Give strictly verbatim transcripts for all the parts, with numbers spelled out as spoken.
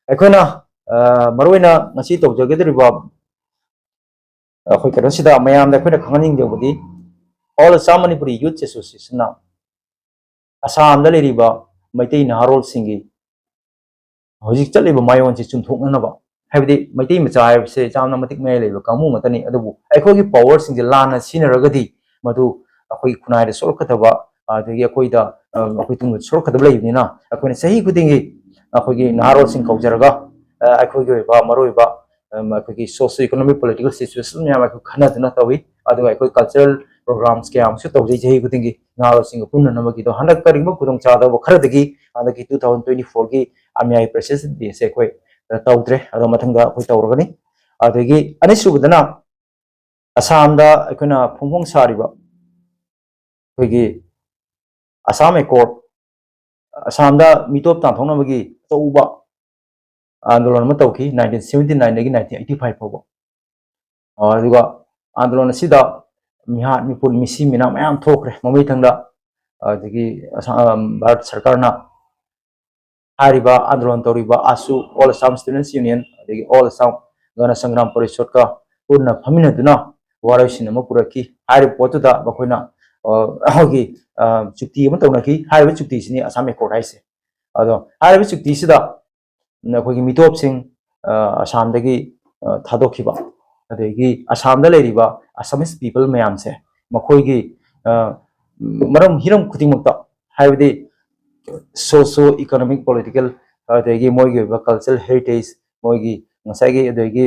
ꯑꯩꯈꯣꯏꯅ ꯃꯔꯨꯑꯣꯏꯅ ꯉꯁꯤ ꯇꯧꯖꯒꯗꯧꯔꯤꯕ ꯑꯩꯈꯣꯏ ꯀꯩꯅꯣꯁꯤꯗ ꯃꯌꯥꯝꯗ ꯑꯩꯈꯣꯏꯅ ꯈꯪꯍꯟꯅꯤꯡꯖꯕꯗꯤ, All Assam Manipuri Youth Associationꯅ ꯑꯁꯥꯝꯗ ꯂꯩꯔꯤꯕ ꯃꯩꯇꯩ ꯅꯍꯥꯔꯣꯜꯁꯤꯡꯒꯤ ꯍꯧꯖꯤꯛ ꯆꯠꯂꯤꯕ ꯃꯥꯏꯑꯣꯟꯁꯤ ꯆꯨꯝꯊꯣꯛꯅꯅꯕ, ꯍꯥꯏꯕꯗꯤ ꯃꯩꯇꯩ ꯃꯆꯥ ꯍꯥꯏꯕꯁꯦ ꯌꯥꯝꯅ ꯃꯇꯤꯛ ꯃꯌꯥꯏ ꯂꯩꯕ ꯀꯥꯡꯕꯨ ꯉꯥꯛꯇꯅꯤ꯫ ꯑꯗꯨꯕꯨ ꯑꯩꯈꯣꯏꯒꯤ ꯄꯋꯥꯔꯁꯤꯡꯁꯦ ꯂꯥꯟꯅ ꯁꯤꯖꯤꯟꯅꯔꯒꯗꯤ ꯃꯗꯨ ꯑꯩꯈꯣꯏꯒꯤ ꯈꯨꯟꯅꯥꯏꯗ ꯁꯣꯛꯂꯛꯀꯗꯕ, ꯑꯗꯒꯤ ꯑꯩꯈꯣꯏꯗ, ꯑ, ꯑꯩꯈꯣꯏ ꯇꯨꯡꯗ ꯁꯣꯛꯂꯛꯀꯗꯕ ꯂꯩꯕꯅꯤꯅ, ꯑꯩꯈꯣꯏꯅ ꯆꯍꯤ ꯈꯨꯗꯤꯡꯒꯤ ꯑꯩꯈꯣꯏꯒꯤ ꯅꯍꯥꯔꯣꯜꯁꯤꯡ ꯀꯧꯖꯔꯒ, ꯑ, ꯑꯩꯈꯣꯏꯒꯤ ꯑꯣꯏꯕ ꯃꯔꯨꯑꯣꯏꯕ, ꯑꯝ, ꯑꯩꯈꯣꯏꯒꯤ socio economic political situation ꯃꯌꯥꯝ ꯑꯩꯈꯣꯏ ꯈꯟꯅꯗꯨꯅ ꯇꯧꯏ꯫ ꯑꯗꯨꯒ ꯑꯩꯈꯣꯏ cultural programs ꯀꯌꯥ ꯑꯃꯁꯨ ꯇꯧꯖꯩ ꯆꯍꯤ ꯈꯨꯗꯤꯡꯒꯤ ꯅꯍꯥꯔꯣꯜꯁꯤꯡꯒ ꯄꯨꯟꯅꯅꯕꯒꯤꯗꯣ꯫ ꯍꯟꯗꯛ ꯀꯔꯤꯒꯨꯝꯕ ꯈꯨꯗꯣꯡꯆꯥꯗꯕ ꯈꯔꯗꯒꯤ ꯍꯟꯗꯛꯀꯤ two thousand twenty fourꯒꯤ ꯑꯃꯌꯥꯏ Freshers' Dayꯁꯦ ꯑꯩꯈꯣꯏ, ꯑ, ꯇꯧꯗ꯭ꯔꯦ꯫ ꯑꯗꯣ ꯃꯊꯪꯗ ꯑꯩꯈꯣꯏ ꯇꯧꯔꯒꯅꯤ꯫ ꯑꯗꯒꯤ ꯑꯅꯤꯁꯨꯕꯗꯅ ꯑꯁꯥꯝꯗ ꯑꯩꯈꯣꯏꯅ ꯐꯣꯡ ꯐꯣꯡ ꯁꯥꯔꯤꯕ ꯑꯩꯈꯣꯏꯒꯤ Assam Accord, ꯑꯁꯥꯝꯗ ꯃꯤꯇꯣꯞ ꯇꯥꯟꯊꯣꯛꯅꯕꯒꯤ ꯑꯆꯧꯕ ꯑꯥꯟꯗꯣꯂꯟ ꯑꯃ ꯇꯧꯈꯤ, nineteen seventy nineꯗꯒꯤ nineteen eighty five ꯐꯥꯎꯕ꯫ ꯑ, ꯑꯗꯨꯒ ꯑꯥꯟꯗꯣꯂꯟ ꯑꯁꯤꯗ ꯃꯤꯍꯥꯠ, ꯃꯤꯄꯨꯟ, ꯃꯤꯁꯤ ꯃꯤꯅꯥ ꯃꯌꯥꯝ ꯊꯣꯛꯈ꯭ꯔꯦ꯫ ꯃꯃꯩꯊꯪꯗ, ꯑꯗꯒꯤ ꯑꯁꯥꯝ, ꯚꯥꯔꯠ ꯁꯔꯀꯥꯔꯅ ꯍꯥꯏꯔꯤꯕ ꯑꯥꯟꯗꯣꯂꯟ ꯇꯧꯔꯤꯕ AASU, All Assam Students Union, ꯑꯗꯒꯤ All Assam Gana Sangram Parishadꯀ ꯄꯨꯟꯅ ꯐꯝꯃꯤꯟꯅꯗꯨꯅ ꯋꯥꯔꯣꯏꯁꯤꯟ ꯑꯃ ꯄꯨꯔꯛꯈꯤ꯫ ꯍꯥꯏꯔꯤꯕ ꯄꯣꯠꯇꯨꯗ ꯃꯈꯣꯏꯅ, ꯑ, ꯑꯩꯈꯣꯏꯒꯤ, ꯑ, ꯆꯨꯛꯇꯤ ꯑꯃ ꯇꯧꯅꯈꯤ꯫ ꯍꯥꯏꯔꯤꯕ ꯆꯨꯛꯇꯤꯁꯤꯅꯤ Assam Accord ꯍꯥꯏꯁꯦ꯫ ꯑꯗꯣ ꯍꯥꯏꯔꯤꯕ ꯆꯨꯛꯇꯤꯁꯤꯗ ꯑꯩꯈꯣꯏꯒꯤ ꯃꯤꯇꯣꯞꯁꯤꯡ, ꯑ, ꯑꯁꯥꯝꯗꯒꯤ, ꯑ, ꯊꯥꯗꯣꯛꯈꯤꯕ, ꯑꯗꯒꯤ ꯑꯁꯥꯝꯗ ꯂꯩꯔꯤꯕ Assamese people ꯃꯌꯥꯝꯁꯦ ꯃꯈꯣꯏꯒꯤ, ꯑ, ꯃꯔꯝ ꯍꯤꯔꯝ ꯈꯨꯗꯤꯡꯃꯛꯇ, ꯍꯥꯏꯕꯗꯤ socio economic political, ꯑꯗꯒꯤ ꯃꯣꯏꯒꯤ ꯑꯣꯏꯕ cultural heritage, ꯃꯣꯏꯒꯤ ꯉꯁꯥꯏꯒꯤ, ꯑꯗꯒꯤ,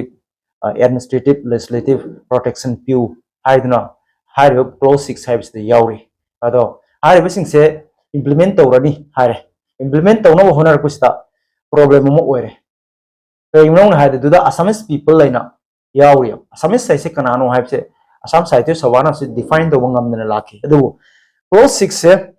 ꯑ, administrative legislative protection ꯄꯤꯌꯨ ꯍꯥꯏꯗꯨꯅ ꯍꯥꯏꯔꯤꯕ clause six ꯍꯥꯏꯕꯁꯤꯗ ꯌꯥꯎꯔꯤ꯫ ꯑꯗꯣ ꯍꯥꯏꯔꯤꯕꯁꯤꯡꯁꯦ implement ꯇꯧꯔꯅꯤ ꯍꯥꯏꯔꯦ꯫ Implement ꯇꯧꯅꯕ ꯍꯣꯠꯅꯔꯛꯄꯁꯤꯗ problem ꯑꯃ ꯑꯣꯏꯔꯦ꯫ ꯀꯔꯤꯒꯤꯅꯣ ꯍꯥꯏꯕꯗꯨꯗ Assamese people ꯍꯥꯏꯅ ꯌꯥꯎꯔꯤ꯫ Assamese ꯍꯥꯏꯁꯦ ꯀꯅꯥꯅꯣ ꯍꯥꯏꯕꯁꯦ Assam Sahitya Sabhanaꯁꯨ define ꯇꯧꯕ ꯉꯝꯗꯅ ꯂꯥꯛꯈꯤ꯫ ꯑꯗꯨꯕꯨ clause sixꯁꯦ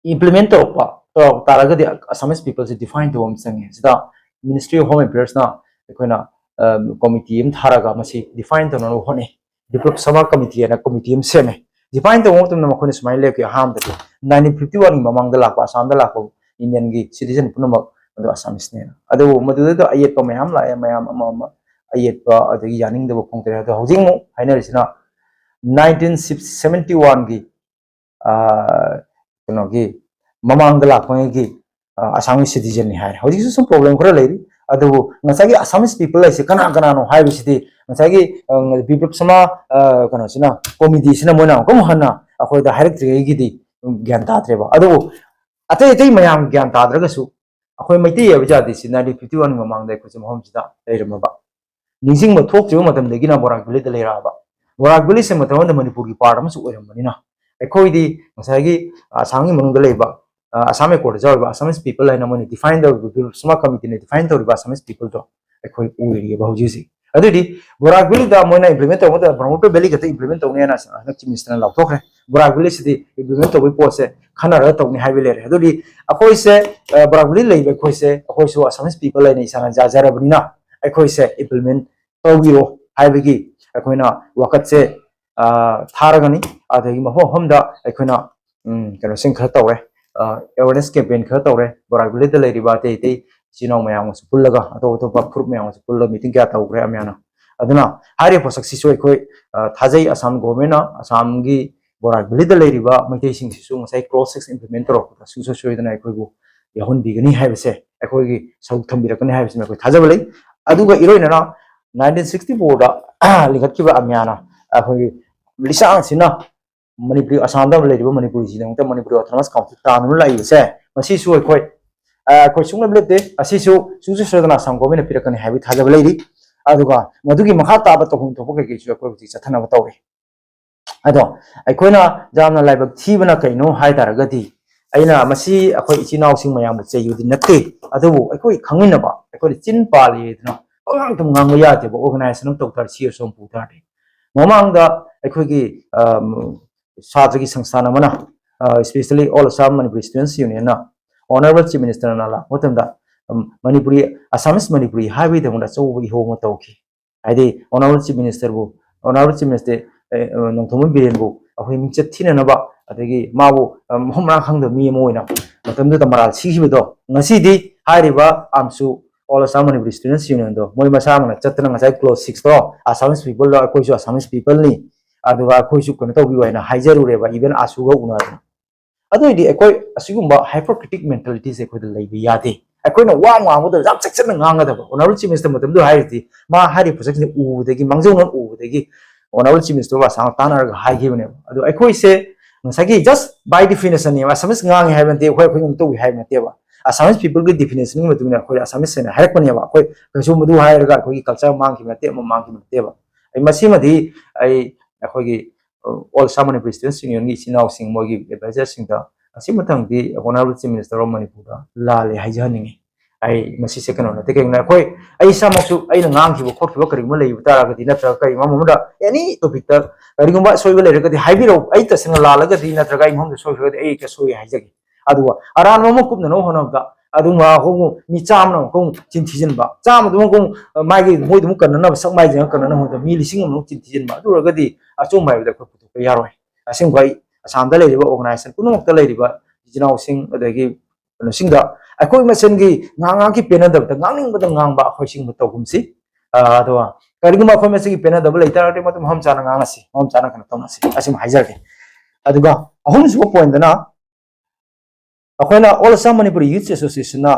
implement ꯇꯧꯔꯛꯄ, ꯇꯧꯔꯛ ꯇꯥꯔꯒꯗꯤ Assamese peopleꯁꯦ define ꯇꯧꯕ ꯑꯃ ꯆꯪꯉꯦ꯫ ꯁꯤꯗ Ministry of Home Affairsꯅ ꯑꯩꯈꯣꯏꯅ, ꯑ, committee ꯑꯃ ꯊꯥꯔꯒ ꯃꯁꯤ define ꯇꯧꯅꯕ ꯍꯣꯠꯅꯩ꯫ Biplab Sabha Committee ꯍꯥꯏꯅ committee ꯑꯃ ꯁꯦꯝꯃꯦ꯫ Define ꯇꯧꯕ ꯃꯇꯝꯗ ꯃꯈꯣꯏꯅ ꯁꯨꯃꯥꯏꯅ ꯂꯦꯞꯈꯤ꯫ ꯑꯍꯥꯟꯕꯗꯤ nineteen fifty oneꯒꯤ ꯃꯃꯥꯡꯗ ꯂꯥꯛꯄ, ꯑꯁꯥꯝꯗ ꯂꯥꯛꯄ Indianꯒꯤ citizen ꯄꯨꯝꯅꯃꯛ ꯑꯗꯣ Assamese ꯅꯦꯅ꯫ ꯑꯗꯨꯕꯨ ꯃꯗꯨꯗ ꯑꯌꯦꯠꯄ ꯃꯌꯥꯝ ꯂꯥꯛꯑꯦ, ꯃꯌꯥꯝ ꯑꯃ ꯑꯃ ꯑꯌꯦꯠꯄ ꯑꯗꯒꯤ ꯌꯥꯅꯤꯡꯗꯕ ꯐꯣꯡꯗꯣꯔꯛꯑꯦ꯫ ꯑꯗꯣ ꯍꯧꯖꯤꯛ ꯑꯃꯨꯛ ꯍꯥꯏꯅꯔꯤꯁꯤꯅ nineteen seventy one ꯒꯤ ꯀꯩꯅꯣꯒꯤ ꯃꯃꯥꯡꯗ ꯂꯥꯛꯄꯉꯩꯒꯤ ꯑꯁꯥꯝꯒꯤ ꯁꯤꯇꯤꯖꯟꯅꯤ ꯍꯥꯏꯔꯦ꯫ ꯍꯧꯖꯤꯛꯁꯨ ꯁꯨꯝ ꯄ꯭ꯔꯣꯕ꯭ꯂꯦꯝ ꯈꯔ ꯂꯩꯔꯤ꯫ ꯑꯗꯨꯕꯨ ꯉꯁꯥꯏꯒꯤ Assamese people ꯍꯥꯏꯁꯦ ꯀꯅꯥ ꯀꯅꯥꯅꯣ ꯍꯥꯏꯕꯁꯤꯗꯤ ꯉꯁꯥꯏꯒꯤ ꯕꯤꯄ꯭ꯂꯕ ꯁꯃꯥ ꯀꯩꯅꯣꯁꯤꯅ, ꯀꯣꯃꯤꯇꯤꯁꯤꯅ ꯃꯣꯏꯅ ꯑꯃꯨꯛꯀ ꯑꯃꯨꯛ ꯍꯟꯅ ꯑꯩꯈꯣꯏꯗ ꯍꯥꯏꯔꯛꯇ꯭ꯔꯤꯉꯩꯒꯤꯗꯤ ꯒ꯭ꯌꯥꯟ ꯇꯥꯗ꯭ꯔꯦꯕ꯫ ꯑꯗꯨꯕꯨ ꯑꯇꯩ ꯑꯇꯩ ꯃꯌꯥꯝ ꯒ꯭ꯌꯥꯟ ꯇꯥꯗ꯭ꯔꯒꯁꯨ ꯑꯩꯈꯣꯏ ꯃꯩꯇꯩ ꯍꯥꯏꯕ ꯖꯥꯇꯤꯁꯤ nineteen fifty one ꯒꯤ ꯃꯃꯥꯡꯗ ꯑꯩꯈꯣꯏꯁꯦ ꯃꯐꯝꯁꯤꯗ ꯂꯩꯔꯝꯃꯕ, ꯅꯤꯡꯁꯤꯡꯕ ꯊꯣꯛꯇ꯭ꯔꯤꯕ ꯃꯇꯝꯗꯒꯤꯅ ꯕꯣꯔꯥꯛ ꯚꯦꯂꯤꯗ ꯂꯩꯔꯛꯑꯕ꯫ ꯕꯣꯔꯥꯛ ꯚꯦꯂꯤꯁꯦ ꯃꯇꯝ ꯑꯃꯗ ꯃꯅꯤꯄꯨꯔꯒꯤ ꯄꯥꯔꯠ ꯑꯃꯁꯨ ꯑꯣꯏꯔꯝꯕꯅꯤꯅ ꯑꯩꯈꯣꯏꯗꯤ ꯉꯁꯥꯏꯒꯤ ꯑꯁꯥꯝꯒꯤ ꯃꯅꯨꯡꯗ ꯂꯩꯕ, ꯑꯁꯥꯝ ꯑꯦꯀꯣꯔꯗ ꯌꯥꯎꯔꯤꯕ Assamese people ꯍꯥꯏꯅ ꯃꯣꯏꯅ ꯗꯤꯐꯥꯏꯟ ꯇꯧꯔꯤꯕ, ꯕꯤꯄ꯭ꯂꯕ ꯁꯃꯥ ꯀꯃꯤꯇꯤꯅ ꯗꯤꯐꯥꯏꯟ ꯇꯧꯔꯤꯕ Assamese people ꯗꯣ ꯑꯩꯈꯣꯏ ꯑꯣꯏꯔꯤꯑꯕ ꯍꯧꯖꯤꯛ ꯍꯧꯖꯤꯛ꯫ ꯑꯗꯨꯗꯤ ꯕꯣꯔꯥꯛ ꯚꯦꯂꯤꯗ ꯃꯣꯏꯅ ꯏꯝꯄ꯭ꯂꯤꯃꯦꯟ ꯇꯧꯕ ꯃꯇꯝꯗ ꯕ꯭ꯔꯍꯃꯄꯨꯇ꯭ꯔ ꯚꯦꯂꯤ ꯈꯛꯇ ꯏꯝꯄ꯭ꯂꯤꯃꯦꯟ ꯇꯧꯅꯤ ꯍꯥꯏꯅ ꯍꯟꯗꯛ ꯆꯤꯐ ꯃꯤꯅꯤꯁꯇꯔꯅ ꯂꯥꯎꯊꯣꯛꯈ꯭ꯔꯦ꯫ ꯕꯣꯔꯥꯛ ꯚꯦꯂꯤꯁꯤꯗꯤ ꯏꯝꯄ꯭ꯂꯤꯃꯦꯟ ꯇꯧꯕꯒꯤ ꯄꯣꯠꯁꯦ ꯈꯟꯅꯔꯒ ꯇꯧꯅꯤ ꯍꯥꯏꯕ ꯂꯩꯔꯦ꯫ ꯑꯗꯨꯗꯤ ꯑꯩꯈꯣꯏꯁꯦ, ꯕꯣꯔꯥꯛ ꯚꯦꯂꯤ ꯂꯩꯕ ꯑꯩꯈꯣꯏꯁꯦ, ꯑꯩꯈꯣꯏꯁꯨ Assamese people ꯍꯥꯏꯅ ꯏꯁꯥꯅ ꯌꯥꯖꯔꯕꯅꯤꯅ ꯑꯩꯈꯣꯏꯁꯦ ꯏꯝꯄ꯭ꯂꯤꯃꯦꯟ ꯇꯧꯕꯤꯔꯣ ꯍꯥꯏꯕꯒꯤ ꯑꯩꯈꯣꯏꯅ ꯋꯥꯀꯠꯁꯦ ꯊꯥꯔꯒꯅꯤ꯫ ꯑꯗꯒꯤ ꯃꯐꯝ ꯃꯐꯝꯗ ꯑꯩꯈꯣꯏꯅ ꯀꯩꯅꯣꯁꯤꯡ ꯈꯔ ꯇꯧꯔꯦ, ꯑꯦꯋꯦꯔꯅꯦꯁ ꯀꯦꯝꯄꯦꯟ ꯈꯔ ꯇꯧꯔꯦ꯫ ꯕꯣꯔꯥꯛ ꯚꯦꯂꯤꯗ ꯂꯩꯔꯤꯕ ꯑꯇꯩ ꯑꯇꯩ ꯏꯆꯤꯜ ꯏꯅꯥꯎ ꯃꯌꯥꯝꯒꯁꯨ ꯄꯨꯜꯂꯒ, ꯑꯇꯣꯞ ꯑꯇꯣꯞꯄ ꯐꯨꯔꯨꯞ ꯃꯌꯥꯝꯒꯁꯨ ꯄꯨꯜꯂꯒ ꯃꯤꯇꯤꯡ ꯀꯌꯥ ꯇꯧꯈ꯭ꯔꯦ ꯃꯌꯥꯝꯅ꯫ ꯑꯗꯨꯅ ꯍꯥꯏꯔꯤꯕ ꯄꯣꯠꯁꯛꯁꯤꯁꯨ ꯑꯩꯈꯣꯏ ꯊꯥꯖꯩ, ꯑꯁꯥꯝ ꯒꯣꯔꯃꯦꯟꯅ ꯑꯁꯥꯝꯒꯤ ꯕꯣꯔꯥꯛ ꯚꯦꯂꯤꯗ ꯂꯩꯔꯤꯕ ꯃꯩꯇꯩꯁꯤꯡꯁꯤꯁꯨ ꯉꯁꯥꯏ ꯀ꯭ꯂꯣꯖ ꯁꯤꯛꯁ ꯏꯝꯄ꯭ꯂꯤꯃꯦꯟ ꯇꯧꯔꯛꯄꯗ ꯁꯨꯡꯁꯣꯏ ꯁꯣꯏꯗꯅ ꯑꯩꯈꯣꯏꯕꯨ ꯌꯥꯎꯍꯟꯕꯤꯒꯅꯤ ꯍꯥꯏꯕꯁꯦ, ꯑꯩꯈꯣꯏꯒꯤ ꯁꯔꯨꯛ ꯊꯝꯕꯤꯔꯛꯀꯅꯤ ꯍꯥꯏꯕꯁꯤꯃ ꯑꯩꯈꯣꯏ ꯊꯥꯖꯕ ꯂꯩ꯫ ꯑꯗꯨꯒ ꯏꯔꯣꯏꯅꯅ nineteen sixty four ꯗ ꯂꯤꯡꯈꯠꯈꯤꯕ ꯑꯃꯌꯥꯅ ꯑꯩꯈꯣꯏꯒꯤ ꯂꯤꯆꯥꯡꯁꯤꯅ ꯃꯅꯤꯄꯨꯔꯤ, ꯑꯁꯥꯝꯗ ꯂꯩꯔꯤꯕ ꯃꯅꯤꯄꯨꯔꯤꯁꯤꯒꯤꯗꯃꯛꯇ ꯃꯅꯤꯄꯨꯔꯤ ꯑꯣꯇꯣꯅꯣꯃꯁ ꯀꯥꯎꯟꯁꯤꯜ ꯇꯥꯅꯕ ꯂꯥꯛꯏꯕꯁꯦ, ꯃꯁꯤꯁꯨ ꯑꯩꯈꯣꯏ, ꯑꯩꯈꯣꯏ ꯁꯨꯡꯂꯦꯞ ꯂꯦꯞꯇꯦ꯫ ꯑꯁꯤꯁꯨ ꯁꯨꯡꯁꯣꯏ ꯁꯣꯏꯗꯅ ꯑꯁꯥꯝ ꯒꯣꯔꯃꯦꯟꯅ ꯄꯤꯔꯛꯀꯅꯤ ꯍꯥꯏꯕꯒꯤ ꯊꯥꯖꯕ ꯂꯩꯔꯤ꯫ ꯑꯗꯨꯒ ꯃꯗꯨꯒꯤ ꯃꯈꯥ ꯇꯥꯕ ꯇꯧꯐꯝ ꯊꯣꯛꯄ ꯀꯩꯀꯩꯁꯨ ꯑꯩꯈꯣꯏ ꯍꯧꯖꯤꯛ ꯆꯠꯊꯅꯕ ꯇꯧꯔꯤ꯫ ꯑꯗꯣ ꯑꯩꯈꯣꯏꯅ ꯌꯥꯝꯅ ꯂꯥꯏꯕꯛ ꯊꯤꯕꯅ ꯀꯩꯅꯣ ꯍꯥꯏ ꯇꯥꯔꯒꯗꯤ, ꯑꯩꯅ ꯃꯁꯤ ꯑꯩꯈꯣꯏ ꯏꯆꯤꯜ ꯏꯅꯥꯎꯁꯤꯡ ꯃꯌꯥꯝꯕꯨ ꯆꯩꯕꯗꯤ ꯅꯠꯇꯦ, ꯑꯗꯨꯕꯨ ꯑꯩꯈꯣꯏ ꯈꯪꯃꯤꯟꯅꯕ, ꯑꯩꯈꯣꯏꯅ ꯆꯤꯟ ꯄꯥꯜꯂꯤ ꯍꯥꯏꯗꯅ ꯄꯉꯥꯡꯗ ꯉꯥꯡꯕ ꯌꯥꯗꯦꯕ꯫ ꯑꯣꯔꯒꯅꯥꯏꯖꯦꯁꯟ ꯑꯃ ꯇꯧ ꯇꯥꯔꯗꯤ, ꯁꯤ ꯑꯣꯏꯔꯁꯨ ꯑꯃ ꯄꯨ ꯇꯥꯔꯗꯤ, ꯃꯃꯥꯡꯗ ꯑꯩꯈꯣꯏꯒꯤ ꯁꯥꯇ꯭ꯔꯒꯤ ꯁꯪꯁꯊꯥꯟ ꯑꯃꯅ, especially All Assam Manipuri Students Union ꯅ Honourable Chief Minister ꯅ ꯂꯥꯛꯄ ꯃꯇꯝꯗ, ꯃꯅꯤꯄꯨꯔꯤ, Assamese ꯃꯅꯤꯄꯨꯔꯤ ꯍꯥꯏꯕꯒꯤꯗꯃꯛꯇ ꯑꯆꯧꯕ ꯏꯍꯧ ꯑꯃ ꯇꯧꯈꯤ꯫ ꯍꯥꯏꯗꯤ Honourable Chief Minister ꯕꯨ, Honourable Chief Minister ꯅꯣꯡꯊꯣꯝꯕꯝ ꯕꯤꯔꯦꯟꯕꯨ ꯑꯩꯈꯣꯏ ꯃꯤꯡꯆꯠ ꯊꯤꯅꯅꯕ, ꯑꯗꯒꯤ ꯃꯥꯕꯨ ꯃꯐꯝ ꯃꯔꯥꯡ ꯈꯪꯗꯕ ꯃꯤ ꯑꯃ ꯑꯣꯏꯅ ꯃꯇꯝꯗꯨꯗ ꯃꯔꯥꯜ ꯁꯤꯈꯤꯕꯗꯣ, ꯉꯁꯤꯗꯤ ꯍꯥꯏꯔꯤꯕ ꯑꯝꯁꯨ, All Assam Manipuri Students Union ꯗꯣ, ꯃꯣꯏ ꯃꯁꯥꯃꯛꯅ ꯆꯠꯇꯅ ꯉꯁꯥꯏ clause six ꯇꯣ, Assamese people ꯗꯣ ꯑꯩꯈꯣꯏꯁꯨ Assamese people ꯅꯤ, ꯑꯗꯨꯒ ꯑꯩꯈꯣꯏꯁꯨ ꯀꯩꯅꯣ ꯇꯧꯕꯤꯌꯨ ꯍꯥꯏꯅ ꯍꯥꯏꯖꯔꯨꯔꯦꯕ, even ꯑꯁꯨꯒ ꯎꯅꯗꯅ꯫ ꯑꯗꯨ ꯑꯣꯏꯔꯗꯤ ꯑꯩꯈꯣꯏ ꯑꯁꯤꯒꯨꯝꯕ hypocritical mentality ꯁꯦ ꯑꯩꯈꯣꯏꯗ ꯂꯩꯕ ꯌꯥꯗꯦ꯫ ꯑꯩꯈꯣꯏꯅ ꯋꯥ ꯉꯥꯡꯕꯗ ꯌꯥꯝ ꯆꯦꯛꯁꯤꯟꯅ ꯉꯥꯡꯒꯗꯕ꯫ Honourable Chief Minister ꯃꯇꯝꯗꯨꯗ ꯍꯥꯏꯔꯤꯗꯤ, ꯃꯥ ꯍꯥꯏꯔꯤꯕ ꯄꯣꯠꯁꯛꯁꯤꯡꯁꯦ ꯎꯕꯗꯒꯤ, ꯃꯥꯡꯖꯧꯅꯅ ꯎꯕꯗꯒꯤ Honourable Chief Minister ꯕꯥꯁꯥꯡꯅ ꯇꯥꯟꯅꯔꯒ ꯍꯥꯏꯈꯤꯕꯅꯦꯕ꯫ ꯑꯗꯣ ꯑꯩꯈꯣꯏꯁꯦ ꯉꯁꯥꯏꯒꯤ just by definition ꯅꯦꯕ, Assamese ꯉꯥꯡꯉꯤ ꯍꯥꯏꯕ ꯅꯠꯇꯦ, ꯑꯩꯈꯣꯏ, ꯑꯩꯈꯣꯏ ꯀꯩꯅꯣ ꯇꯧꯏ ꯍꯥꯏꯕ ꯅꯠꯇꯦꯕ꯫ Assamese people ꯒꯤ definition ꯒꯤ ꯃꯇꯨꯡ ꯏꯟꯅ ꯑꯩꯈꯣꯏ Assamese ꯍꯥꯏꯅ ꯍꯥꯏꯔꯛꯄꯅꯦꯕ꯫ ꯑꯩꯈꯣꯏ ꯀꯩꯁꯨ ꯃꯗꯨ ꯍꯥꯏꯔꯒ ꯑꯩꯈꯣꯏꯒꯤ culture ꯃꯥꯡꯈꯤꯕ ꯅꯠꯇꯦ, ꯑꯃ ꯃꯥꯡꯈꯤꯕ ꯅꯠꯇꯦꯕ꯫ ꯑꯩ ꯃꯁꯤꯃꯗꯤ ꯑꯩ, ꯑꯩꯈꯣꯏꯒꯤ, ꯑ, All Assam Manipuri Students Union ꯒꯤ ꯏꯆꯤꯟ ꯏꯅꯥꯎꯁꯤꯡ, ꯃꯣꯏꯒꯤ advisor ꯁꯤꯡꯗ ꯉꯁꯤ ꯃꯊꯪꯗꯤ Honourable Chief Minister of ꯃꯅꯤꯄꯨꯔꯗ ꯂꯥꯜꯂꯦ ꯍꯥꯏꯖꯍꯟꯅꯤꯡꯉꯤ꯫ ꯑꯩ ꯃꯁꯤꯁꯦ ꯀꯩꯅꯣ ꯅꯠꯇꯦ, ꯀꯩꯒꯤꯅꯣ ꯑꯩꯈꯣꯏ, ꯑꯩ ꯏꯁꯥꯃꯛꯁꯨ ꯑꯩꯅ ꯉꯥꯡꯈꯤꯕ ꯈꯣꯠꯈꯤꯕ ꯀꯔꯤꯒꯨꯝꯕ ꯂꯩꯕ ꯇꯥꯔꯒꯗꯤ, ꯅꯠꯇ꯭ꯔꯒ ꯀꯔꯤ ꯃꯐꯝ ꯑꯃꯗ any topic ꯇ ꯀꯔꯤꯒꯨꯝꯕ ꯑꯁꯣꯏꯕ ꯂꯩꯔꯒꯗꯤ ꯍꯥꯏꯕꯤꯔꯛꯎ꯫ ꯑꯩ ꯇꯁꯦꯡꯅ ꯂꯥꯜꯂꯒꯗꯤ ꯅꯠꯇ꯭ꯔꯒ ꯑꯩ ꯃꯐꯝꯗ ꯁꯣꯏꯈ꯭ꯔꯒꯗꯤ ꯑꯩ ꯍꯦꯛꯇ ꯁꯣꯏ ꯍꯥꯏꯖꯒꯦ꯫ ꯑꯗꯨꯒ ꯑꯔꯥꯟꯕ ꯑꯃ ꯀꯨꯞꯅꯅꯕ ꯍꯣꯠꯅꯕꯗ ꯑꯗꯨꯝ ꯑꯩꯈꯣꯏꯕꯨ ꯃꯤ ꯆꯥꯝꯃꯅ ꯑꯃꯨꯛꯀ ꯑꯃꯨꯛ ꯆꯤꯟ ꯊꯤꯖꯤꯟꯕ, ꯆꯥꯝꯃꯗꯨꯃ ꯑꯃꯨꯛ ꯃꯥꯒꯤ, ꯃꯣꯏꯗꯨꯃꯨꯛ ꯀꯟꯅꯅꯕ, ꯁꯛ ꯃꯥꯏꯁꯦ ꯀꯟꯅꯅꯕ ꯍꯣꯠꯅꯕꯗ ꯃꯤ ꯂꯤꯁꯤꯡ ꯑꯃꯃꯨꯛ ꯆꯤꯟ ꯊꯤꯖꯤꯟꯕ, ꯑꯗꯨ ꯑꯣꯏꯔꯒꯗꯤ ꯑꯆꯨꯝꯕ ꯍꯥꯏꯕꯗ ꯑꯩꯈꯣꯏ ꯄꯨꯊꯣꯛꯄ ꯌꯥꯔꯣꯏ꯫ ꯑꯁꯦꯡꯕ ꯑꯩ ꯑꯁꯥꯝꯗ ꯂꯩꯔꯤꯕ organization ꯄꯨꯝꯅꯃꯛꯇ ꯂꯩꯔꯤꯕ ꯏꯆꯤꯟ ꯏꯅꯥꯎꯁꯤꯡ, ꯑꯗꯒꯤ ꯀꯩꯅꯣꯁꯤꯡꯗ ꯑꯩꯈꯣꯏ ꯃꯁꯦꯟꯒꯤ ꯉꯥꯡ ꯉꯥꯡꯈꯤ ꯄꯦꯟꯅꯗꯕꯗ ꯉꯥꯡꯅꯤꯡꯕꯗ ꯉꯥꯡꯕ ꯑꯩꯈꯣꯏ ꯁꯤꯒꯨꯝꯕ ꯇꯧꯒꯨꯝꯁꯤ꯫ ꯑꯥ, ꯑꯗꯨꯒ ꯀꯔꯤꯒꯨꯝꯕ ꯑꯩꯈꯣꯏ ꯃꯁꯦꯟꯒꯤ ꯄꯦꯟꯅꯗꯕ ꯂꯩꯇꯥꯔꯒꯗꯤ ꯃꯗꯨ ꯃꯐꯝ ꯆꯥꯅ ꯉꯥꯡꯉꯁꯤ, ꯃꯐꯝ ꯆꯥꯅ ꯀꯩꯅꯣ ꯇꯧꯅꯁꯤ, ꯑꯁꯤꯃ ꯍꯥꯏꯖꯔꯒꯦ꯫ ꯑꯗꯨꯒ ꯑꯍꯨꯝꯁꯨꯕ point ꯇꯅ ꯑꯩꯈꯣꯏꯅ All Assam Manipuri Youth Association ꯅ,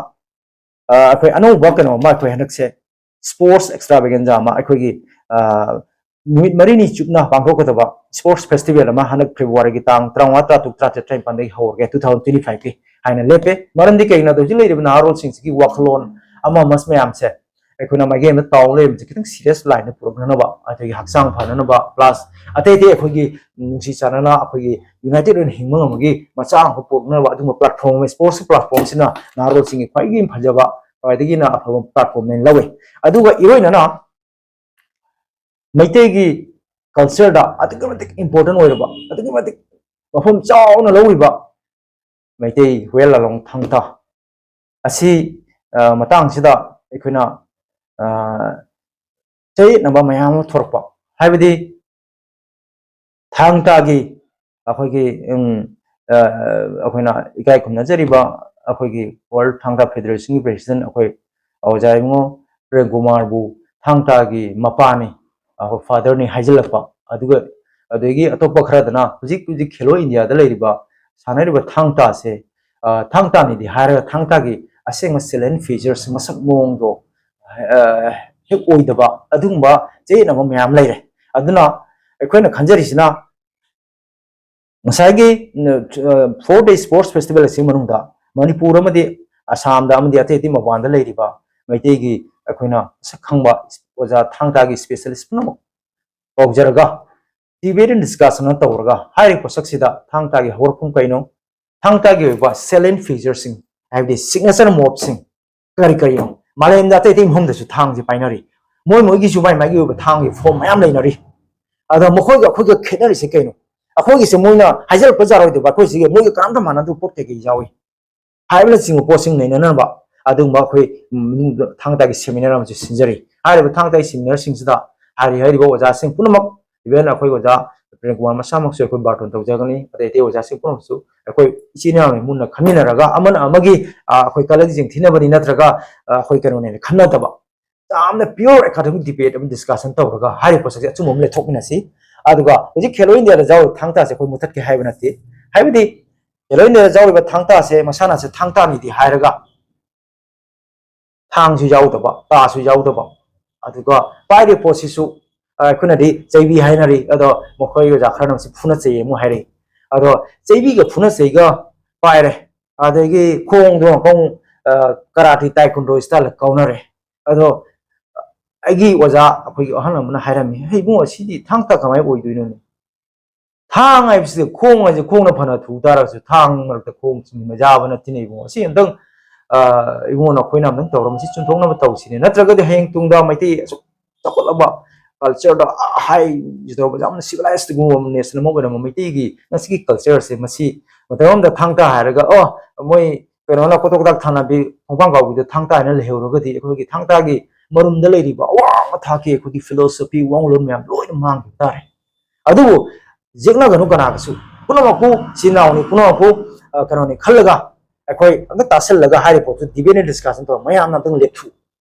ꯑ, ꯑꯩꯈꯣꯏ ꯑꯅꯧꯕ ꯀꯩꯅꯣ ꯑꯃ, ꯑꯩꯈꯣꯏ ꯍꯟꯗꯛꯁꯦ sports extravaganza ꯑꯃ, ꯑꯩꯈꯣꯏꯒꯤ, ꯑ, ꯅꯨꯃꯤꯠ ꯃꯔꯤꯅꯤ ꯆꯨꯞꯅ ꯄꯥꯡꯊꯣꯛꯀꯗꯕ sports festival ꯑꯃ ꯍꯟꯗꯛ February ꯒꯤ ꯇꯥꯡ ꯇꯔꯥꯃꯉꯥ, ꯇꯔꯥꯇꯔꯨꯛ, ꯇꯔꯥꯇꯔꯦꯠ, ꯇꯔꯥꯅꯤꯄꯥꯟꯗꯒꯤ ꯍꯧꯔꯒꯦ, two thousand twenty five ꯀꯤ ꯍꯥꯏꯅ ꯂꯦꯞꯄꯦ꯫ ꯃꯔꯝꯗꯤ ꯀꯩꯒꯤꯅꯣꯗ, ꯍꯧꯖꯤꯛ ꯂꯩꯔꯤꯕ ꯅꯍꯥꯔꯣꯜꯁꯤꯡꯁꯤꯒꯤ ꯋꯥꯈꯜꯂꯣꯟ ꯑꯃ ꯑꯃ ꯃꯌꯥꯝꯁꯦ ꯑꯩꯈꯣꯏꯅ ꯃꯥꯏꯀꯩ ꯑꯃꯗ ꯇꯥꯎ ꯂꯩꯔꯤꯕꯁꯦ ꯈꯤꯇꯪ serious line ꯗ ꯄꯨꯔꯛꯅꯅꯕ, ꯑꯗꯒꯤ ꯍꯛꯆꯥꯡ ꯐꯅꯅꯕ, plus ꯑꯇꯩ ꯑꯇꯩ ꯑꯩꯈꯣꯏꯒꯤ ꯅꯨꯡꯁꯤ ꯆꯥꯟꯅꯅ ꯑꯩꯈꯣꯏꯒꯤ united ꯑꯣꯏꯅ ꯍꯤꯡꯕ ꯉꯝꯕꯒꯤ ꯃꯆꯥꯛ ꯑꯃꯈꯛ ꯄꯨꯔꯛꯅꯕ ꯑꯗꯨꯒꯨꯝꯕ platform, sports platform ꯁꯤꯅ ꯅꯍꯥꯔꯣꯜꯁꯤꯡꯒꯤ ꯈ꯭ꯋꯥꯏꯗꯒꯤ ꯐꯖꯕ, ꯈ꯭ꯋꯥꯏꯗꯒꯤꯅ ꯑꯐꯕ platform ꯅꯦꯅ ꯂꯧꯋꯦ꯫ ꯑꯗꯨꯒ ꯏꯔꯣꯏꯅꯅ ꯃꯩꯇꯩꯒꯤ culture ꯗ ꯑꯗꯨꯛꯀꯤ ꯃꯇꯤꯛ important ꯑꯣꯏꯔꯕ, ꯑꯗꯨꯛꯀꯤ ꯃꯇꯤꯛ ꯃꯐꯝ ꯆꯥꯎꯅ ꯂꯧꯔꯤꯕ ꯃꯩꯇꯩ ꯍꯨꯌꯦꯟ ꯂꯥꯂꯣꯡ ꯊꯥꯡ ꯇꯥ ꯑꯁꯤ, ꯑ, ꯃꯇꯥꯡꯁꯤꯗ ꯑꯩꯈꯣꯏꯅ, ꯑ, ꯆꯌꯦꯠꯅꯕ ꯃꯌꯥꯝ ꯑꯃ ꯊꯣꯔꯛꯄ, ꯍꯥꯏꯕꯗꯤ ꯊꯥꯡ ꯇꯥꯒꯤ ꯑꯩꯈꯣꯏꯒꯤ, ꯎꯝ, ꯑ, ꯑꯩꯈꯣꯏꯅ ꯏꯀꯥꯏ ꯈꯨꯝꯅꯖꯔꯤꯕ, ꯑꯩꯈꯣꯏꯒꯤ ꯋꯥꯔꯜ ꯊꯥꯡ ꯇꯥ ꯐꯦꯗꯔꯦꯁꯟꯒꯤ ꯄ꯭ꯔꯦꯁꯤꯗꯦꯟ ꯑꯩꯈꯣꯏ ꯑꯣꯖꯥ ꯏꯕꯨꯡꯉꯣ ꯄ꯭ꯔꯦꯝ ꯀꯨꯃꯥꯔꯕꯨ ꯊꯥꯡ ꯇꯥꯒꯤ ꯃꯄꯥꯅꯤ, ꯑꯩꯈꯣꯏ ꯐꯥꯗꯔꯅꯤ ꯍꯥꯏꯖꯤꯜꯂꯛꯄ꯫ ꯑꯗꯨꯒ ꯑꯗꯒꯤ ꯑꯇꯣꯞꯄ ꯈꯔꯗꯅ ꯍꯧꯖꯤꯛ ꯍꯧꯖꯤꯛ ꯈꯦꯂꯣ ꯏꯟꯗꯤꯌꯥꯗ ꯂꯩꯔꯤꯕ, ꯁꯥꯟꯅꯔꯤꯕ ꯊꯥꯡ ꯇꯥꯁꯦ, ꯑ, ꯊꯥꯡ ꯇꯥꯅꯤꯗꯤ ꯍꯥꯏꯔꯒ ꯊꯥꯡ ꯇꯥꯒꯤ ꯑꯁꯦꯡꯕ ꯁꯦꯂꯦꯟ ꯐꯤꯆꯔꯁ, ꯃꯁꯛ ꯃꯑꯣꯡꯗꯣ, ꯑ, ꯍꯦꯛ ꯑꯣꯏꯗꯕ ꯑꯗꯨꯒꯨꯝꯕ ꯆꯌꯦꯠꯅꯕ ꯃꯌꯥꯝ ꯂꯩꯔꯦ꯫ ꯑꯗꯨꯅ ꯑꯩꯈꯣꯏꯅ ꯈꯟꯖꯔꯤꯁꯤꯅ ꯉꯁꯥꯏꯒꯤ, ꯑ, four day sports festival ꯑꯁꯤꯒꯤ ꯃꯅꯨꯡꯗ ꯃꯅꯤꯄꯨꯔ ꯑꯃꯗꯤ ꯑꯁꯥꯝꯗ ꯑꯃꯗꯤ ꯑꯇꯩ ꯑꯇꯩ ꯃꯄꯥꯟꯗ ꯂꯩꯔꯤꯕ ꯃꯩꯇꯩꯒꯤ ꯑꯩꯈꯣꯏꯅ ꯃꯁꯛ ꯈꯪꯕ ꯑꯣꯖꯥ ꯊꯥꯡ ꯇꯥꯒꯤ ꯏꯁꯄꯦꯁꯤꯌꯦꯂꯤꯁ ꯄꯨꯝꯅꯃꯛ ꯀꯧꯖꯔꯒ debate and discussion ꯑꯃ ꯇꯧꯔꯒ ꯍꯥꯏꯔꯤꯕ ꯄꯣꯠꯁꯛꯁꯤꯗ ꯊꯥꯡ ꯇꯥꯒꯤ ꯍꯧꯔꯛꯐꯝ ꯀꯩꯅꯣ, ꯊꯥꯡ ꯇꯥꯒꯤ ꯑꯣꯏꯕ salient featureꯁꯤꯡ, ꯍꯥꯏꯕꯗꯤ signature moveꯁꯤꯡ ꯀꯔꯤ ꯀꯔꯤꯅꯣ? ꯃꯥꯂꯦꯝꯗ ꯑꯇꯩ ꯑꯇꯩ ꯃꯐꯝꯗꯁꯨ ꯊꯥꯡꯁꯦ ꯄꯥꯏꯅꯔꯤ, ꯃꯣꯏ ꯃꯣꯏꯒꯤꯁꯨ ꯃꯥꯏ ꯃꯥꯏꯒꯤ ꯑꯣꯏꯕ ꯊꯥꯡꯒꯤ ꯐꯣꯔꯝ ꯃꯌꯥꯝ ꯂꯩꯅꯔꯤ꯫ ꯑꯗꯣ ꯃꯈꯣꯏꯒ ꯑꯩꯈꯣꯏꯒ ꯈꯦꯠꯅꯔꯤꯁꯦ ꯀꯩꯅꯣ? ꯑꯩꯈꯣꯏꯒꯤꯁꯦ ꯃꯣꯏꯅ ꯍꯥꯏꯖꯔꯛꯄ ꯌꯥꯔꯣꯏꯗꯕ, ꯑꯩꯈꯣꯏꯁꯤꯒꯤ ꯃꯣꯏꯒ ꯀꯅꯥꯝꯇ ꯃꯥꯟꯅꯗꯕ ꯄꯣꯠ ꯀꯩꯀꯩ ꯌꯥꯎꯏ ꯍꯥꯏꯕꯅꯆꯤꯡꯕ ꯄꯣꯠꯁꯤꯡ ꯅꯩꯅꯅꯕ ꯑꯗꯨꯒꯨꯝꯕ ꯑꯩꯈꯣꯏ, ꯎꯝ, ꯊꯥꯡ ꯇꯥꯒꯤ ꯁꯦꯃꯤꯅꯥꯔ ꯑꯃꯁꯨ ꯁꯤꯟꯖꯔꯤ꯫ ꯍꯥꯏꯔꯤꯕ ꯊꯥꯡ ꯇꯥꯒꯤ ꯁꯦꯃꯤꯅꯥꯔꯁꯤꯡꯁꯤꯗ ꯍꯥꯏꯔꯤ ꯍꯥꯏꯔꯤꯕ ꯑꯣꯖꯥꯁꯤꯡ ꯄꯨꯝꯅꯃꯛ, even ꯑꯩꯈꯣꯏ ꯑꯣꯖꯥ ꯄ꯭ꯔꯦꯝ ꯀꯨꯃꯥꯔ ꯃꯁꯥꯃꯛꯁꯨ ꯑꯩꯈꯣꯏ ꯕꯥꯔꯇꯣꯟ ꯇꯧꯖꯒꯅꯤ, ꯑꯇꯩ ꯑꯇꯩ ꯑꯣꯖꯥꯁꯤꯡ ꯄꯨꯝꯅꯃꯛꯁꯨ ꯑꯩꯈꯣꯏ ꯏꯆꯤꯟ ꯏꯅꯥꯎꯅꯤ ꯃꯨꯟꯅ ꯈꯟꯃꯤꯟꯅꯔꯒ ꯑꯃꯅ ꯑꯃꯒꯤ, ꯑ, ꯑꯩꯈꯣꯏ ꯀꯂꯛ ꯌꯦꯡꯊꯤꯅꯕꯅꯤ ꯅꯠꯇ꯭ꯔꯒ, ꯑ, ꯑꯩꯈꯣꯏ ꯀꯩꯅꯣꯅꯦꯅ ꯈꯟꯅꯗꯕ, ꯌꯥꯝꯅ pure academic debate ꯑꯃ discussion ꯇꯧꯔꯒ ꯍꯥꯏꯔꯤꯕ ꯄꯣꯠꯁꯛꯁꯦ ꯑꯆꯨꯝꯕ ꯑꯃ ꯂꯦꯞꯊꯣꯛꯃꯤꯟꯅꯁꯤ꯫ ꯑꯗꯨꯒ ꯍꯧꯖꯤꯛ ꯈꯦꯂꯣ ꯏꯟꯗꯤꯌꯥꯗ ꯌꯥꯎꯔꯤꯕ ꯊꯥꯡ ꯇꯥꯁꯦ ꯑꯩꯈꯣꯏ ꯃꯨꯊꯠꯀꯦ ꯍꯥꯏꯕ ꯅꯠꯇꯦ, ꯍꯥꯏꯕꯗꯤ ꯈꯦꯂꯣ ꯏꯟꯗꯤꯌꯥꯗ ꯌꯥꯎꯔꯤꯕ ꯊꯥꯡ ꯇꯥꯁꯦ ꯃꯁꯥꯟꯅꯁꯦ ꯊꯥꯡ ꯇꯥꯅꯤꯗꯤ ꯍꯥꯏꯔꯒ ꯊꯥꯡꯁꯨ ꯌꯥꯎꯗꯕ, ꯇꯥꯁꯨ ꯌꯥꯎꯗꯕ, ꯑꯗꯨꯒ ꯄꯥꯏꯔꯤꯕ ꯄꯣꯠꯁꯤꯁꯨ, ꯑ, ꯑꯩꯈꯣꯏꯅꯗꯤ ꯆꯩꯕꯤ ꯍꯥꯏꯅꯔꯤ, ꯑꯗꯣ ꯃꯈꯣꯏ ꯑꯣꯖꯥ ꯈꯔꯅ ꯃꯁꯤ ꯐꯨꯅ ꯆꯩ ꯑꯃꯨꯛ ꯍꯥꯏꯔꯛꯏ꯫ ꯑꯗꯣ ꯆꯩꯕꯤꯒ ꯐꯨꯅ ꯆꯩꯒ ꯄꯥꯏꯔꯦ, ꯑꯗꯒꯤ ꯈꯣꯡꯗꯣ ꯑꯃꯨꯛ, ꯑ, ꯀꯔꯥꯇꯤ ꯇꯥꯏꯀꯨꯟꯗꯣ ꯏꯁꯇꯥꯏꯜꯗ ꯀꯥꯎꯅꯔꯦ꯫ ꯑꯗꯣ ꯑꯩꯒꯤ ꯑꯣꯖꯥ, ꯑꯩꯈꯣꯏꯒꯤ ꯑꯍꯜ ꯑꯃꯅ ꯍꯥꯏꯔꯝꯃꯤ, "ꯍꯩ ꯏꯕꯨꯡꯉꯣ, ꯁꯤꯗꯤ ꯊꯥꯡ ꯇꯥ ꯀꯃꯥꯏꯅ ꯑꯣꯏꯗꯣꯏꯅꯣꯅꯦ? ꯊꯥꯡ ꯍꯥꯏꯕꯁꯤꯗꯤ ꯈꯣꯡ ꯍꯥꯏꯁꯦ ꯈꯣꯡꯅ ꯐꯅ ꯊꯨ ꯇꯥꯔꯒꯁꯨ ꯊꯥꯡ ꯃꯔꯛꯇ ꯈꯣꯡ ꯆꯤꯡꯕ ꯌꯥꯕ ꯅꯠꯇꯦꯅꯦ ꯏꯕꯨꯡꯉꯣ꯫ ꯁꯤ ꯑꯝꯇꯪ, ꯑ, ꯏꯕꯨꯡꯉꯣ, ꯅꯈꯣꯏꯅ ꯑꯝꯇꯪ ꯇꯧꯔꯒ ꯃꯁꯤ ꯆꯨꯝꯊꯣꯛꯅꯕ ꯇꯧꯁꯤꯅꯦ꯫ ꯅꯠꯇ꯭ꯔꯒꯗꯤ ꯍꯌꯦꯡ ꯇꯨꯡꯗ ꯃꯩꯇꯩ ꯑꯁꯨꯛ ꯆꯥꯎꯈꯠꯂꯕ cultureꯗ, ꯑ, ꯍꯥꯏ ꯇꯧꯔꯕ ꯌꯥꯝꯅ civilizedꯒꯨꯝꯕ nation ꯑꯃ ꯑꯣꯏꯔꯝꯕ ꯃꯩꯇꯩꯒꯤ ꯉꯁꯤꯒꯤ cultureꯁꯦ, ꯃꯁꯤ ꯃꯇꯝ ꯑꯃꯗ ꯊꯥꯡ ꯇꯥ ꯍꯥꯏꯔꯒ, ꯑꯣ, ꯃꯣꯏ ꯀꯩꯅꯣꯅ ꯀꯣꯇꯣꯛ ꯀꯣꯇꯥꯛ ꯊꯥꯅꯕꯤ ꯈꯣꯡꯄꯥꯡ ꯀꯥꯎꯕꯤꯗ ꯊꯥꯡ ꯇꯥ ꯍꯥꯏꯅ ꯂꯩꯍꯧꯔꯒꯗꯤ ꯑꯩꯈꯣꯏꯒꯤ ꯊꯥꯡ ꯇꯥꯒꯤ ꯃꯔꯨꯝꯗ ꯂꯩꯔꯤꯕ ꯑꯋꯥꯡꯕ ꯊꯥꯛꯀꯤ ꯑꯩꯈꯣꯏꯒꯤ philosophy, ꯋꯥꯉꯨꯂꯣꯟ ꯃꯌꯥꯝ ꯂꯣꯏꯅ ꯃꯥꯡꯈꯤꯕ ꯇꯥꯔꯦ꯫ ꯑꯗꯨꯕꯨ ꯌꯦꯛꯅꯒꯅꯨ ꯀꯅꯥꯒꯁꯨ, ꯄꯨꯝꯅꯃꯛꯄꯨ ꯏꯆꯤꯟ ꯏꯅꯥꯎꯅꯤ, ꯄꯨꯝꯅꯃꯛꯄꯨ, ꯑ, ꯀꯩꯅꯣꯅꯤ ꯈꯜꯂꯒ ꯑꯩꯈꯣꯏ ꯑꯝꯇ ꯇꯥꯁꯤꯜꯂꯒ ꯍꯥꯏꯔꯤꯕ ꯄꯣꯠꯇꯨ debate and discussion ꯇꯧꯔꯒ ꯃꯌꯥꯝꯅ ꯑꯝꯇꯪ ꯂꯦꯞꯊꯣꯛꯎ,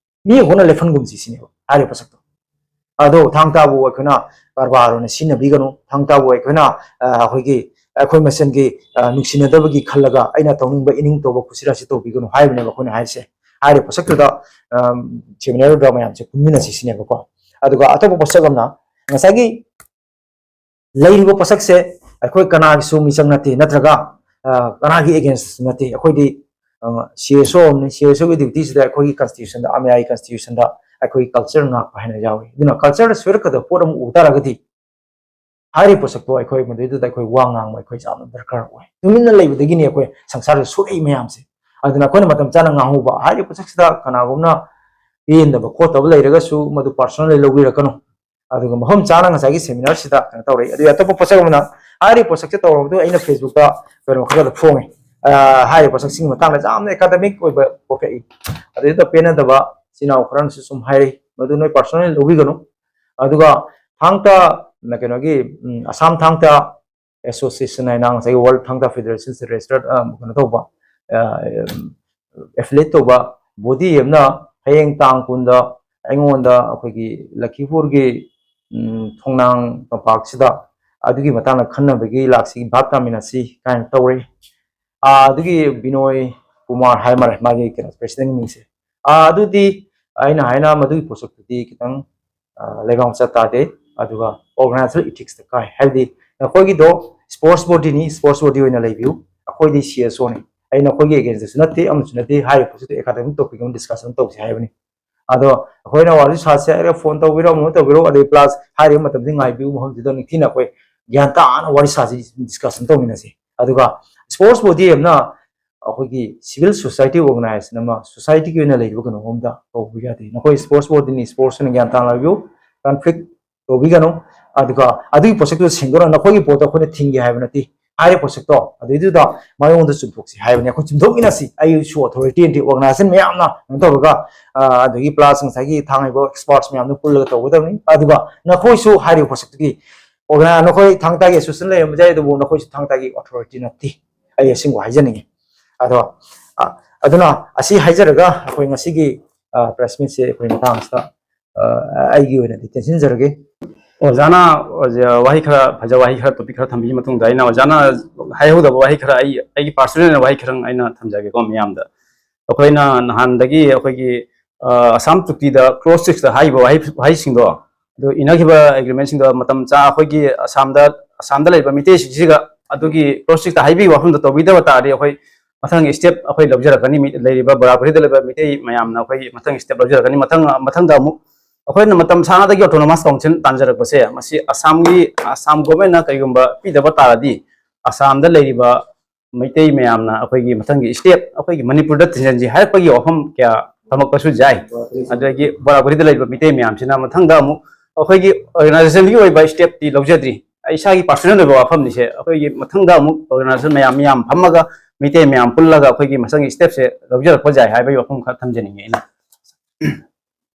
ꯃꯤ ꯍꯧꯅ ꯂꯦꯞꯍꯟꯒꯨꯝꯁꯤ ꯁꯤꯅꯦꯕ ꯍꯥꯏꯔꯤꯕ ꯄꯣꯠꯁꯛꯇꯣ꯫ ꯑꯗꯣ ꯊꯥꯡ ꯇꯥꯕꯨ ꯑꯩꯈꯣꯏꯅ ꯀꯔꯕꯥꯔ ꯑꯣꯏꯅ ꯁꯤꯖꯤꯟꯅꯕꯤꯒꯅꯨ, ꯊꯥꯡ ꯇꯥꯕꯨ ꯑꯩꯈꯣꯏꯅ ꯑꯩꯈꯣꯏꯒꯤ ꯑꯩꯈꯣꯏ ꯃꯁꯦꯟꯒꯤ ꯅꯨꯡꯁꯤꯅꯗꯕꯒꯤ ꯈꯜꯂꯒ ꯑꯩꯅ ꯇꯧꯅꯤꯡꯕ ꯏꯅꯤꯡ ꯇꯧꯕ ꯈꯨꯠꯁꯤꯔꯥꯁꯤ ꯇꯧꯕꯤꯒꯅꯨ ꯍꯥꯏꯕꯅꯦꯕ ꯑꯩꯈꯣꯏꯅ ꯍꯥꯏꯔꯤꯁꯦ꯫ ꯍꯥꯏꯔꯤꯕ ꯄꯣꯠꯁꯛꯇꯨꯗ ꯁꯦꯃꯤꯅꯥꯔꯗꯨꯗ ꯃꯌꯥꯝꯁꯦ ꯄꯨꯟꯃꯤꯟꯅꯁꯤ ꯁꯤꯅꯦꯕꯀꯣ꯫ ꯑꯗꯨꯒ ꯑꯇꯣꯞꯄ ꯄꯣꯠꯁꯛ ꯑꯃꯅ ꯉꯁꯥꯏꯒꯤ ꯂꯩꯔꯤꯕ ꯄꯣꯠꯁꯛꯁꯦ ꯑꯩꯈꯣꯏ ꯀꯅꯥꯒꯤꯁꯨ ꯃꯤꯆꯪ ꯅꯠꯇꯦ, ꯅꯠꯇ꯭ꯔꯒ ꯀꯅꯥꯒꯤ against ꯅꯠꯇꯦ꯫ ꯑꯩꯈꯣꯏꯗꯤ CSO ꯑꯃꯅꯤ, CSOꯒꯤ dutyꯁꯤꯗ ꯑꯩꯈꯣꯏꯒꯤ constitutionꯗ, ꯑꯃꯌꯥꯏ constitutionꯗ ꯑꯩꯈꯣꯏꯒꯤ culture ꯉꯥꯛꯄ ꯍꯥꯏꯅ ꯌꯥꯎꯏ꯫ ꯑꯗꯨꯅ cultureꯗ ꯁꯣꯏꯔꯛꯀꯗꯕ ꯄꯣꯠ ꯑꯃ ꯎ ꯇꯥꯔꯒꯗꯤ ꯍꯥꯏꯔꯤꯕ ꯄꯣꯠꯁꯛꯇꯣ ꯑꯩꯈꯣꯏ ꯃꯗꯨꯏꯗꯨꯗ ꯑꯩꯈꯣꯏ ꯋꯥ ꯉꯥꯡꯕ ꯑꯩꯈꯣꯏ ꯌꯥꯝꯅ ꯗꯔꯀꯥꯔ ꯑꯣꯏ꯫ ꯇꯨꯃꯤꯟꯅ ꯂꯩꯕꯗꯒꯤꯅꯤ ꯑꯩꯈꯣꯏ ꯁꯪꯁꯥꯔꯗ ꯁꯣꯛꯂꯛꯏ ꯃꯌꯥꯝꯁꯦ꯫ ꯑꯗꯨꯅ ꯑꯩꯈꯣꯏꯅ ꯃꯇꯝ ꯆꯥꯅ ꯉꯥꯡꯍꯧꯕ, ꯍꯥꯏꯔꯤꯕ ꯄꯣꯠꯁꯛꯁꯤꯗ ꯀꯅꯥꯒꯨꯝꯕꯅ ꯄꯦꯟꯗꯕ ꯈꯣꯠꯇꯕ ꯂꯩꯔꯒꯁꯨ ꯃꯗꯨ personally ꯂꯧꯕꯤꯔꯛꯀꯅꯨ꯫ ꯑꯗꯨꯒ ꯃꯐꯝ ꯆꯥꯅ ꯉꯁꯥꯏꯒꯤ seminarꯁꯤꯗ ꯀꯩꯅꯣ ꯇꯧꯔꯛꯏ꯫ ꯑꯗꯨꯒꯤ ꯑꯇꯣꯞꯄ ꯄꯣꯠꯁꯛ ꯑꯃꯅ ꯍꯥꯏꯔꯤꯕ ꯄꯣꯠꯁꯛꯁꯦ ꯇꯧꯔꯕꯗꯨ ꯑꯩꯅ Facebookꯇ ꯀꯩꯅꯣ ꯈꯔ ꯈꯔ ꯐꯣꯡꯉꯦ꯫ ꯍꯥꯏꯔꯤꯕ ꯄꯣꯠꯁꯛꯁꯤꯡꯒꯤ ꯃꯇꯥꯡꯗ ꯌꯥꯝꯅ academic ꯑꯣꯏꯕ ꯄꯣꯛꯂꯛꯏ꯫ ꯑꯗꯨꯗ ꯄꯦꯟꯅꯗꯕ ꯏꯆꯤꯟ ꯏꯅꯥꯎ ꯈꯔꯅꯁꯨ ꯁꯨꯝ ꯍꯥꯏꯔꯛꯏ, ꯃꯗꯨ ꯅꯣꯏ personally ꯂꯧꯕꯤꯒꯅꯨ꯫ ꯑꯗꯨꯒ ꯊꯥꯡ ꯇꯥ ꯀꯩꯅꯣꯒꯤ ꯑꯁꯥꯝ ꯊꯥꯡ ꯇꯥ association ꯍꯥꯏꯅ ꯉꯁꯥꯏꯒꯤ World Thang Ta Federation registered ꯀꯩꯅꯣ ꯇꯧꯕ, affiliate ꯇꯧꯕ body ꯑꯃꯅ ꯍꯌꯦꯡ ꯇꯥꯡ ꯀꯨꯟꯗ ꯑꯩꯉꯣꯟꯗ ꯑꯩꯈꯣꯏꯒꯤ ꯂꯈꯤꯄꯨꯔꯒꯤ ꯊꯣꯡꯅꯥꯡ ꯇꯝꯄꯥꯛꯁꯤꯗ ꯑꯗꯨꯒꯤ ꯃꯇꯥꯡꯗ ꯈꯟꯅꯕꯒꯤ ꯂꯥꯛꯁꯤ, ꯚꯥꯞ ꯇꯥꯃꯤꯟꯅꯁꯤ ꯀꯥꯏꯅ ꯇꯧꯔꯦ꯫ ꯑꯗꯨꯒꯤ ꯕꯤꯅꯣꯏ ꯀꯨꯃꯥꯔ ꯍꯥꯏ ꯃꯥꯜꯂꯦ ꯃꯥꯒꯤ ꯀꯩꯅꯣ presidentꯀꯤ ꯃꯤꯡꯁꯦ꯫ ꯑꯗꯨꯗꯤ ꯑꯩꯅ ꯍꯥꯏꯅ ꯃꯗꯨꯒꯤ ꯄꯣꯠꯁꯛꯇꯨꯗꯤ ꯈꯤꯇꯪ ꯂꯩꯕꯥꯛ ꯃꯆꯥ ꯇꯥꯗꯦ꯫ ꯑꯗꯨꯒ organizational ethicsꯇ ꯀꯥꯏ, ꯍꯥꯏꯕꯗꯤ ꯅꯈꯣꯏꯒꯤꯗꯣ sports bodyꯅꯤ, sports body ꯑꯣꯏꯅ ꯂꯩꯕꯤꯌꯨ, ꯑꯩꯈꯣꯏꯗꯤ CSOꯅꯤ꯫ ꯑꯩ ꯅꯈꯣꯏꯒꯤ againstꯇꯁꯨ ꯅꯠꯇꯦ, ꯑꯃꯁꯨ ꯅꯠꯇꯦ꯫ ꯍꯥꯏꯔꯤꯕ ꯄꯣꯠꯁꯤꯗ academic topic ꯑꯃ discussion ꯇꯧꯁꯤ ꯍꯥꯏꯕꯅꯤ꯫ ꯑꯗꯣ ꯑꯩꯈꯣꯏꯅ ꯋꯥꯔꯤ ꯁꯥꯁꯦ ꯍꯥꯏꯔꯒ phone ꯇꯧꯕꯤꯔꯣ, ꯑꯃ ꯇꯧꯕꯤꯔꯣ, ꯑꯗꯩ plus ꯍꯥꯏꯔꯤꯕ ꯃꯇꯝꯁꯤ ꯉꯥꯏꯕꯤꯌꯨ, ꯃꯐꯝꯁꯤꯗ ꯅꯤꯡꯊꯤꯅ ꯑꯩꯈꯣꯏ ꯒ꯭ꯌꯥꯟ ꯇꯥꯅ ꯋꯥꯔꯤ ꯁꯥꯁꯤ, discussion ꯇꯧꯃꯤꯟꯅꯁꯤ꯫ ꯑꯗꯨꯒ sports body ꯑꯃꯅ ꯑꯩꯈꯣꯏꯒꯤ civil society organization ꯑꯃ, societyꯒꯤ ꯑꯣꯏꯅ ꯂꯩꯔꯤꯕ ꯀꯩꯅꯣꯝꯗ ꯀꯧꯕ ꯌꯥꯗꯦ꯫ ꯅꯈꯣꯏ sports bodyꯅꯤ, sportsꯅ ꯒ꯭ꯌꯥꯟ ꯇꯥꯅ ꯂꯩꯕꯤꯌꯨ, conflict ꯇꯧꯕꯤꯒꯅꯨ꯫ ꯑꯗꯨꯒ ꯑꯗꯨꯒꯤ ꯄꯣꯠꯁꯛꯇꯨ ꯁꯦꯡꯗꯣꯛꯅ ꯅꯈꯣꯏꯒꯤ ꯄꯣꯠꯇꯣ ꯑꯩꯈꯣꯏꯅ ꯊꯤꯡꯒꯦ ꯍꯥꯏꯕ ꯅꯠꯇꯦ꯫ ꯍꯥꯏꯔꯤꯕ ꯄꯣꯠꯁꯛꯇꯣ ꯑꯗꯨꯏꯗꯨꯗ ꯃꯉꯣꯟꯗ ꯆꯨꯝꯊꯣꯛꯁꯤ ꯍꯥꯏꯕꯅꯤ꯫ ꯑꯩꯈꯣꯏ ꯆꯨꯝꯊꯣꯛꯃꯤꯟꯅꯁꯤ꯫ ꯑꯩꯁꯨ authority ꯅꯠꯇꯦ, organization ꯃꯌꯥꯝꯅ ꯀꯩꯅꯣ ꯇꯧꯔꯒ ꯑꯗꯒꯤ plus ꯉꯁꯥꯏꯒꯤ ꯊꯥꯡ ꯍꯩꯕ experts ꯃꯌꯥꯝꯗꯨ ꯄꯨꯜꯂꯒ ꯇꯧꯒꯗꯕꯅꯤ꯫ ꯑꯗꯨꯒ ꯅꯈꯣꯏꯁꯨ ꯍꯥꯏꯔꯤꯕ ꯄꯣꯠꯁꯛꯇꯨꯒꯤ organi-, ꯅꯈꯣꯏ ꯊꯥꯡ ꯇꯥꯒꯤ association ꯂꯩꯔꯝꯕ ꯌꯥꯏ, ꯑꯗꯨꯕꯨ ꯅꯈꯣꯏꯁꯨ ꯊꯥꯡ ꯇꯥꯒꯤ authority ꯅꯠꯇꯦ꯫ ꯑꯩ ꯑꯁꯦꯡꯕ ꯍꯥꯏꯖꯅꯤꯡꯉꯤ꯫ ꯑꯗꯣ ꯑ, ꯑꯗꯨꯅ ꯑꯁꯤ ꯍꯥꯏꯖꯔꯒ ꯑꯩꯈꯣꯏ ꯉꯁꯤꯒꯤ ꯄ꯭ꯔꯦꯁ ꯃꯤꯠꯁꯦ ꯑꯩꯈꯣꯏ ꯃꯇꯥꯡꯁꯤꯗ ꯑ, ꯑꯩꯒꯤ ꯑꯣꯏꯅꯗꯤ ꯇꯦꯟꯁꯤꯟꯖꯔꯒꯦ꯫ ꯑꯣꯖꯥꯅ, ꯑꯣꯖꯥ, ꯋꯥꯍꯩ ꯈꯔ, ꯐꯖꯕ ꯋꯥꯍꯩ ꯈꯔ, ꯇꯣꯄꯤꯛ ꯈꯔ ꯊꯝꯕꯤꯈꯤꯕ ꯃꯇꯨꯡꯗ, ꯑꯩꯅ ꯑꯣꯖꯥꯅ ꯍꯥꯏꯍꯧꯗꯕ ꯋꯥꯍꯩ ꯈꯔ, ꯑꯩ, ꯑꯩꯒꯤ ꯄꯥꯔꯁꯣꯅꯦꯜ ꯑꯣꯏꯅ ꯋꯥꯍꯩ ꯈꯔ ꯑꯩꯅ ꯊꯝꯖꯒꯦꯀꯣ ꯃꯌꯥꯝꯗ꯫ ꯑꯩꯈꯣꯏꯅ ꯅꯍꯥꯟꯗꯒꯤ ꯑꯩꯈꯣꯏꯒꯤ, ꯑ, ꯑꯁꯥꯝ ꯆꯨꯛꯇꯤꯗ ꯀ꯭ꯂꯣꯖ ꯁꯤꯛꯁꯇ ꯍꯥꯏꯔꯤꯕ ꯋꯥꯍꯩ, ꯋꯥꯍꯩꯁꯤꯡꯗꯣ, ꯑꯗꯨ ꯏꯅꯈꯤꯕ ꯑꯦꯒ꯭ꯔꯤꯃꯦꯟꯁꯤꯡꯗꯣ ꯃꯇꯝ ꯆꯥ ꯑꯩꯈꯣꯏꯒꯤ ꯑꯁꯥꯝꯗ, ꯑꯁꯥꯝꯗ ꯂꯩꯔꯤꯕ ꯃꯤꯇꯩꯁꯤꯡꯁꯤꯒ ꯑꯗꯨꯒꯤ ꯀ꯭ꯂꯣꯖ ꯁꯤꯛꯁꯇ ꯍꯥꯏꯕꯤꯕ ꯋꯥꯐꯝꯗꯣ ꯇꯧꯕꯤꯗꯕ ꯇꯥꯔꯗꯤ, ꯑꯩꯈꯣꯏ ꯃꯊꯪꯒꯤ ꯁ꯭ꯇꯦꯞ ꯑꯩꯈꯣꯏ ꯂꯧꯖꯔꯛꯀꯅꯤ꯫ ꯃꯤ-, ꯂꯩꯔꯤꯕ ꯕꯣꯔꯥꯄꯨꯔꯤꯗ ꯂꯩꯕ ꯃꯤꯇꯩ ꯃꯌꯥꯝꯅ ꯑꯩꯈꯣꯏꯒꯤ ꯃꯊꯪꯒꯤ ꯁ꯭ꯇꯦꯞ ꯂꯧꯖꯔꯛꯀꯅꯤ꯫ ꯃꯊꯪ, ꯃꯊꯪꯗ ꯑꯃꯨꯛ ꯑꯩꯈꯣꯏꯅ ꯃꯇꯝ ꯁꯥꯡꯅꯗꯒꯤ ꯑꯣꯇꯣꯅꯣꯃꯁ ꯀꯥꯎꯟꯁꯤꯜ ꯇꯥꯟꯖꯔꯛꯄꯁꯦ, ꯃꯁꯤ ꯑꯁꯥꯝꯒꯤ, ꯑꯁꯥꯝ ꯒꯣꯔꯃꯦꯟꯅ ꯀꯔꯤꯒꯨꯝꯕ ꯄꯤꯗꯕ ꯇꯥꯔꯗꯤ, ꯑꯁꯥꯝꯗ ꯂꯩꯔꯤꯕ ꯃꯩꯇꯩ ꯃꯌꯥꯝꯅ ꯑꯩꯈꯣꯏꯒꯤ ꯃꯊꯪꯒꯤ ꯁ꯭ꯇꯦꯞ ꯑꯩꯈꯣꯏꯒꯤ ꯃꯅꯤꯄꯨꯔꯗ ꯊꯤꯡꯖꯤꯟꯁꯤ ꯍꯥꯏꯔꯛꯄꯒꯤ ꯋꯥꯐꯝ ꯀꯌꯥ ꯊꯝꯃꯛꯄꯁꯨ ꯌꯥꯏ꯫ ꯑꯗꯨꯗꯒꯤ ꯕꯣꯔꯥꯄꯨꯔꯤꯗ ꯂꯩꯔꯤꯕ ꯃꯤꯇꯩ ꯃꯌꯥꯝꯁꯤꯅ ꯃꯊꯪꯗ ꯑꯃꯨꯛ ꯑꯩꯈꯣꯏꯒꯤ ꯑꯣꯔꯒꯅꯥꯏꯖꯦꯁꯟꯒꯤ ꯑꯣꯏꯕ ꯁ꯭ꯇꯦꯞꯇꯤ ꯂꯧꯖꯗ꯭ꯔꯤ꯫ ꯑꯩ ꯏꯁꯥꯒꯤ ꯄꯥꯔꯁꯣꯅꯦꯜ ꯑꯣꯏꯕ ꯋꯥꯐꯝꯅꯤꯁꯦ꯫ ꯑꯩꯈꯣꯏꯒꯤ ꯃꯊꯪꯗ ꯑꯃꯨꯛ ꯑꯣꯔꯒꯅꯥꯏꯖꯦꯁꯟ ꯃꯌꯥꯝ, ꯃꯌꯥꯝ ꯐꯝꯃꯒ, ꯃꯤꯇꯩ ꯃꯌꯥꯝ ꯄꯨꯜꯂꯒ ꯑꯩꯈꯣꯏꯒꯤ ꯃꯊꯪꯒꯤ ꯁ꯭ꯇꯦꯞꯁꯦ ꯂꯧꯖꯔꯛꯄ ꯌꯥꯏ ꯍꯥꯏꯕꯒꯤ ꯋꯥꯐꯝ ꯈꯔ ꯊꯝꯖꯅꯤꯡꯉꯦ ꯑꯩꯅ꯫